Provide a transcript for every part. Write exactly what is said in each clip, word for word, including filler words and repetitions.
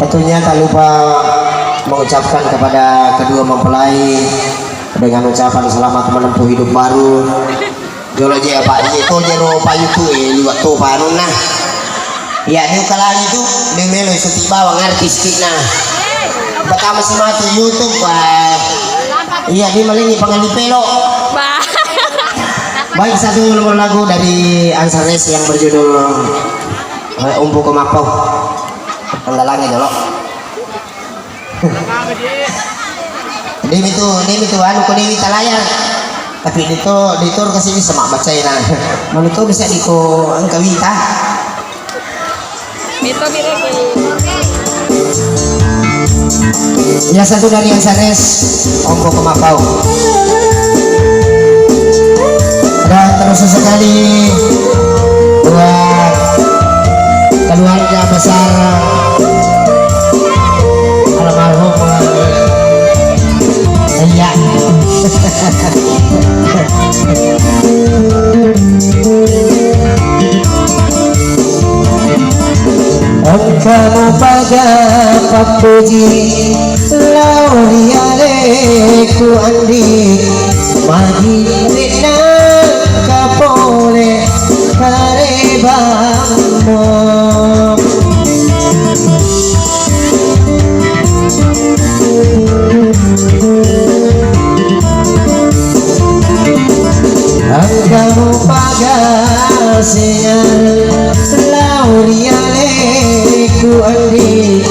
Tentunya tak lupa mengucapkan kepada kedua mempelai dengan ucapan selamat menempuh hidup baru. Jolo je apa? Iya to jero payu tu, eh, liwat to panunna. Iya, dia kalangi tu, dia melo suti bawang artis kina. Pertama sematu YouTube, ah, iya, dia malingi pengali pelo. Baik, satu nomor lagu dari Ansares yang berjudul, eh, Umpu Kemapau. Andalangi dolo. Demi tu, demi tu, anu ko demi ta layar. Tapi dito, dito kasi bisa mak baca na. Manu to bisa diko engka wita. Itu bireki. Ya, satu dari Ansares, Ompo Kemapau. Dan terus sekali buat keluarga besar almarhum. Iya. Engka mupaja pappuji lao ri aleku andi, magi nennangka pole karebammu. Engka mupagaseng lao ri aleku andi,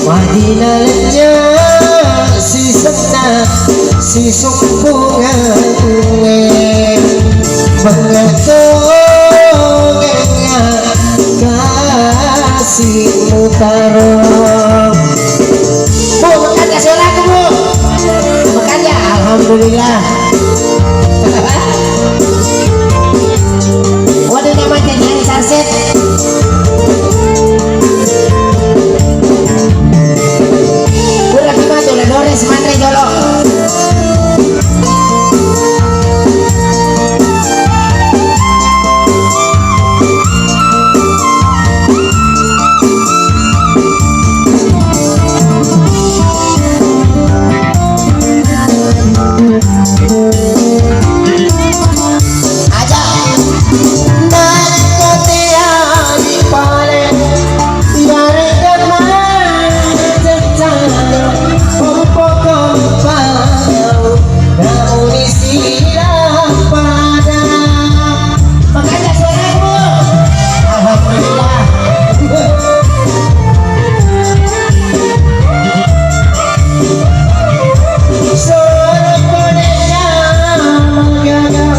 magi nalenya sisenna sisumpungangnge. Bangatongeng kasi mutaro. Bu, makanja suaraku, Bu. Makanja, alhamdulillah. Waduh, nama jadi hari sarset. Pura ki matu la Dores manre jolo. Aja nakko teani pale. Ibarat teman tentang pokok pau, namun istilah pada. Makanya suaramu. Alhamdulillah. Suara boneka menggaga.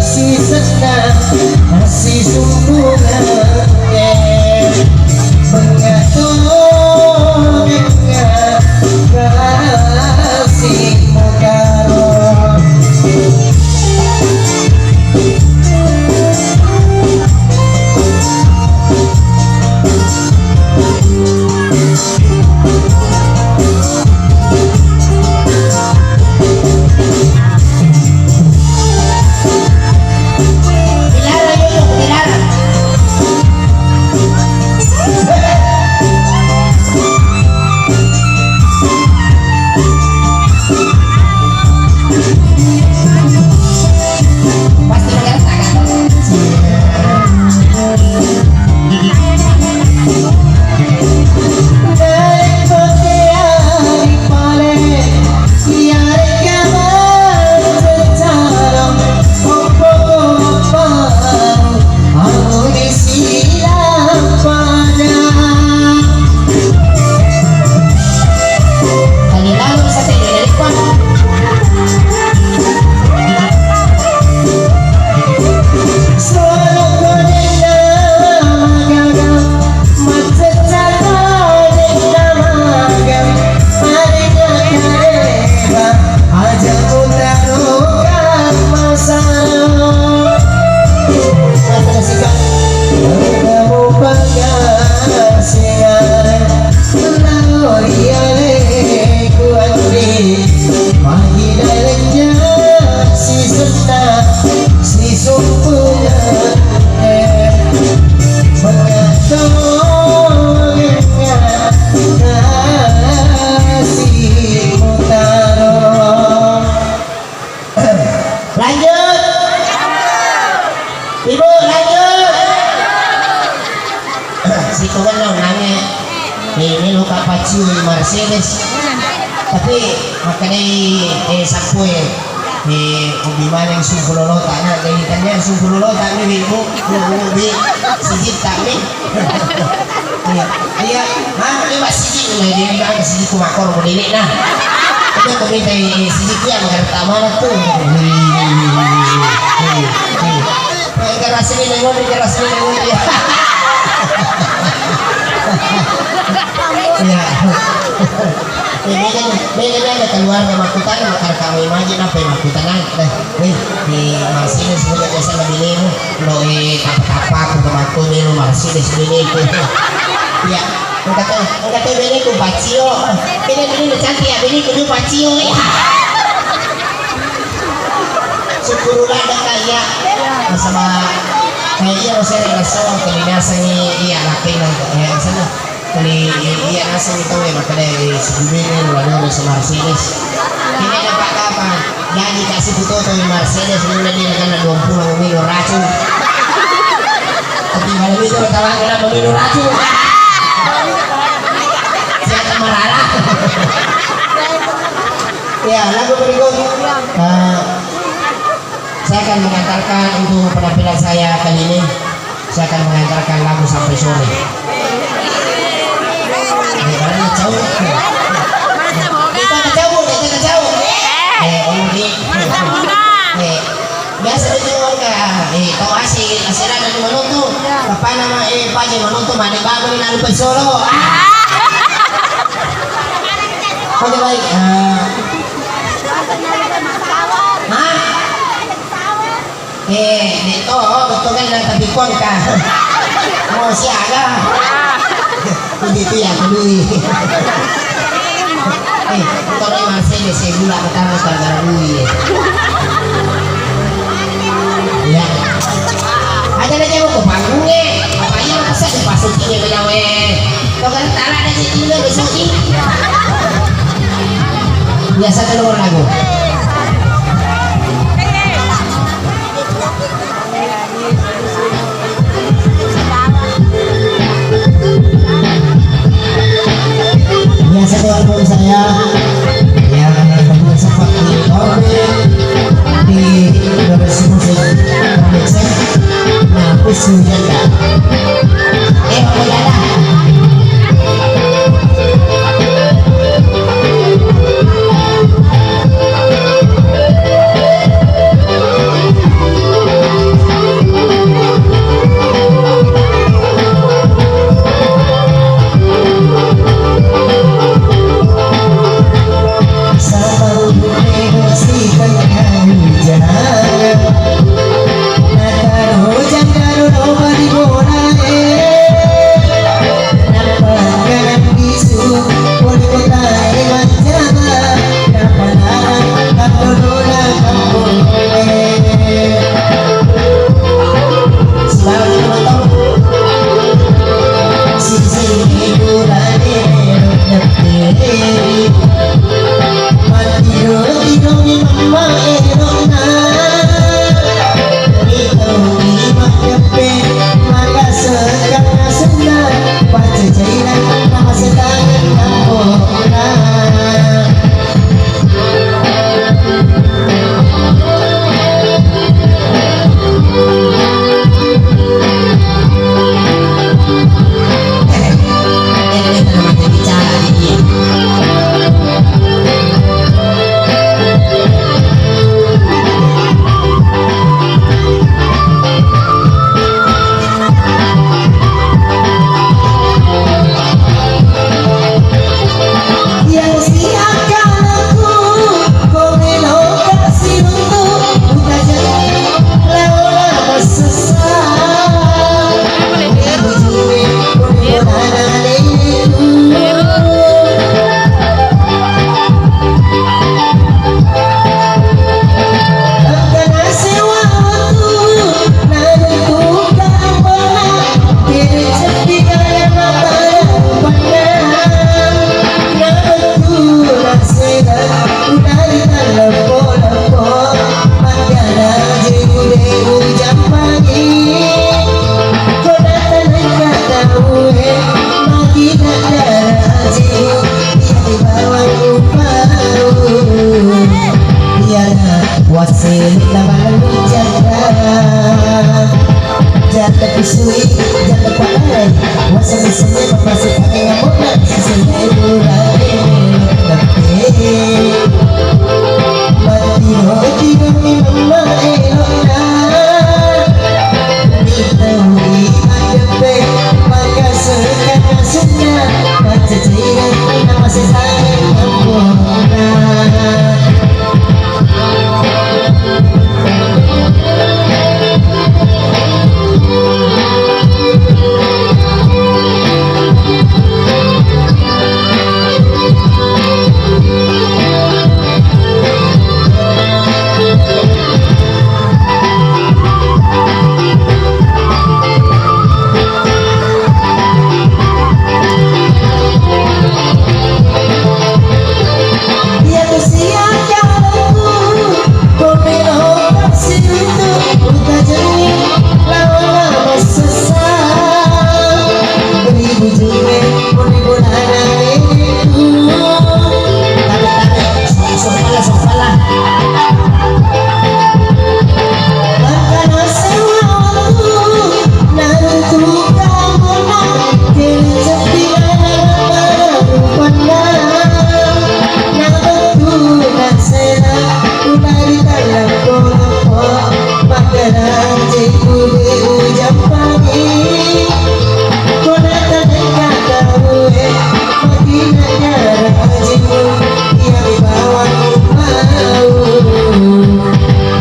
Sisenna sisumpungangnge, mengatu, mengkasi mutaro. Melo ka paccioi Mercedes. Tapi makkedai, eh, sappoe, eh, obi maneng sungku lolota, na, jadi tanya sungku lolota mi, bu, bu, bu, bi, sijit tak mi. Iya, iya, mana dia mak sijit ni, dia bilang sijit ku makor modele na. Tapi aku minta sijit ku yang mana tu. Keras ini, keras ini. Iya. Eh, mega, mega, mega keluarga makkutana, makkara kami maji, napa makkutana? Eh, eh, di masih sebenarnya biasa lebih lemu. Lo, eh, tapa-tapa aku ke makku ni, lo masih di sini ni. Iya. Engka to, engka to bene ku pacio. Bene, bene cantik ya, bene ku pacio. Iya. Syukurullah ada kaya. Nasaba, eh, iya, masih ada rasa, tapi biasanya iya, laki lah, eh, sana. Tuli iya naseng tau e makkeda, eh, sibubene lo ladoro si Mercedes. Kene dapat apa? Jadi kasih foto tau Mercedes, lo dia karena dua puluh minum racun. Tapi malam itu tawa kenapa minum racun? Siapa marah? Ya, lagu berikutnya. Eh, saya akan mengantarkan untuk penampilan saya kali ini. Saya akan mengantarkan lagu sampai sore. Eh, mana cau? Kita cau, kita cau. Eh, ini. Eh, biasa itu kan, eh, tau asik, asik ada di Malutu. Apa nama, eh, Pak Haji Malutu, mana bagus di lalu pesoro. Oke, baik. Eh. Hah? Eh, de to, betul kan, tapi kon ka. Mau siaga. Itu ya, dulu. Eh, to ni masih di segula pertama gara-gara dulu. Ya. Aja deh, jago ke panggungnya. Apa iya, masa dipasukin ya, beda, weh. Biasa keluar lagu. Biasa keluar lagu saya yang sempat di di Indonesia Musik Remix. Nah, aku sujud ya. Eh, aku jalan. Wassele na malellu janda, janda kusui, janda pakai. Wassele sele papase pakai ngamona, sele burane. Mati roti roti mama elona.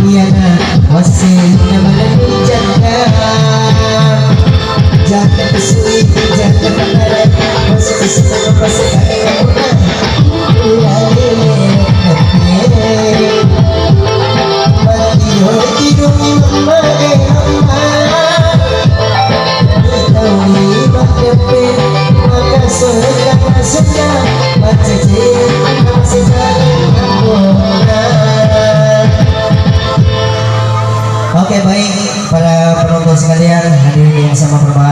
Iyana wassele na malellu janda, janda kusui, janda pakare, wassele na malellu janda. Oke, baik, para penonton sekalian, hadirin yang sama berbahagia.